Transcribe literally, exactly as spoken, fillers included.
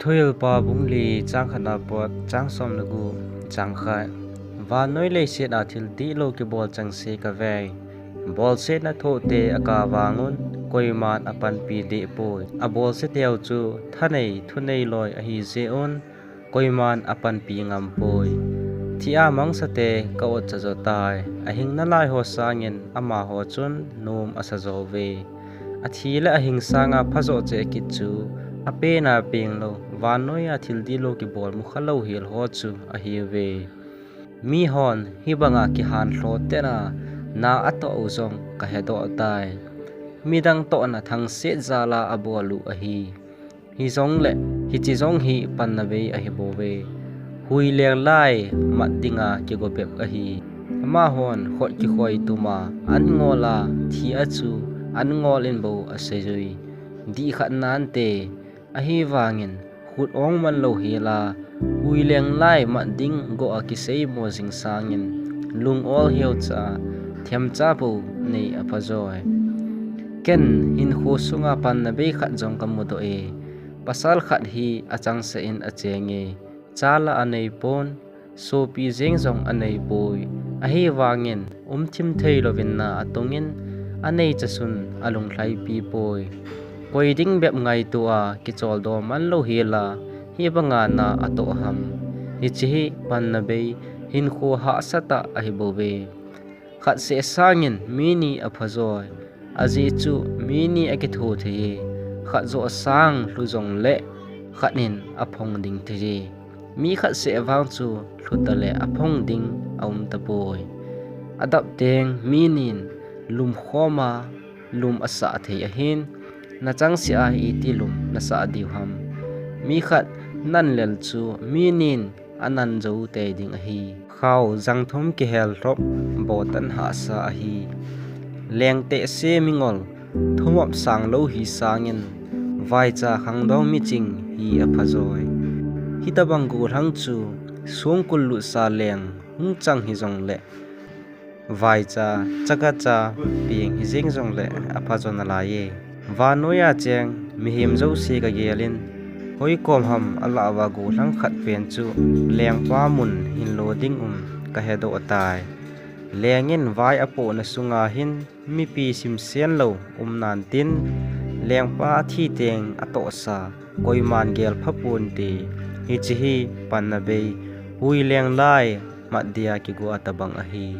Thuhilpa bung li chang khat na pat chang som le gup. Chang khat. Vannoi leiset a thil dihlou kibol chengse kavei. Bolsetna thohte akah vang un, koiman apanpi deh poi. Abolseteu chu thanei thunei loi ahi jeh un, koiman apanpi ngam poi. Thia mangsate ka otcha jo tai. Ahing nalai ho sangin amaho chun nom asa jo uve. Athi le ahing sanga phajo cheh kit chu apena penglou, vannoiya thil dihlou kibol mukhalou hel ho chu ahiuve. Mihon hibanga kihan lhoh tena na atoh u jong kahedoh tai. Midang tohna thangset jala abol u ahi. Hijongle, hiche jong hi panna bei ahibouve. Hui leng lai mat dinga kigo bep ahi. Amahon khut kikhoi tuma an ngol a, thi a chu an ngol in bou asei ui. Dih khat nante, ahivangin khut ong manlou hela, hui leng lai mat ding go a kisei mo jing sangin, lung ol heucha, themcha bou nei apha joi. Ken hinkho sunga panna bei khat jong kamudoh e, pasal khat hi achangseh in acheng e, cha la anei pon, sopi jeng jong anei poi, ahivangin umthim theilouvin na atongin, anei chasun alunglhaipi poi. Koi ding bep ngaito a kicholdo manlou hela, hibanga na atoh ham. Hiche hi panna bei, hinkho hahsa tah ahibouve. Khat seh sangin mi ni apha joi. Ajeh chu mi ni akitho thei e. Khat joh sang lhu jongle khat in aphong ding thei e. Mi khat seh vang chu lhuta le aphong ding aum tapoi. Adap teng mi nin lum khoma lum asah thei ahin, nachangseh a iti lum nasah diu ham. Mi khat nan lel chu mi nin anan jou tei ding ahi. Khao jang thum kihel lhop, botan hahsa ahi. Leng tehse mingol, thumop sang lou hi sangin, vaicha khangdong miching hi apha joi. Hitabang gollhang chu songkul lutsa leng hung chang hijongle, vaicha, chakacha, peng hijeng jongle apha jo nalai e. Vannoiya cheng mihem jouse kagelin, hoikom ham alah uva gollhang khat pen chu lengpa mun hinlo ding um kahedoh tai. Lengin vai apohna sunga hin mipi simsen lou um nan tin, lengpa athi teng atohsa koiman gelpha ponte. Hiche hi panna bei, hui leng lai mat dia kigo a tabang ahi.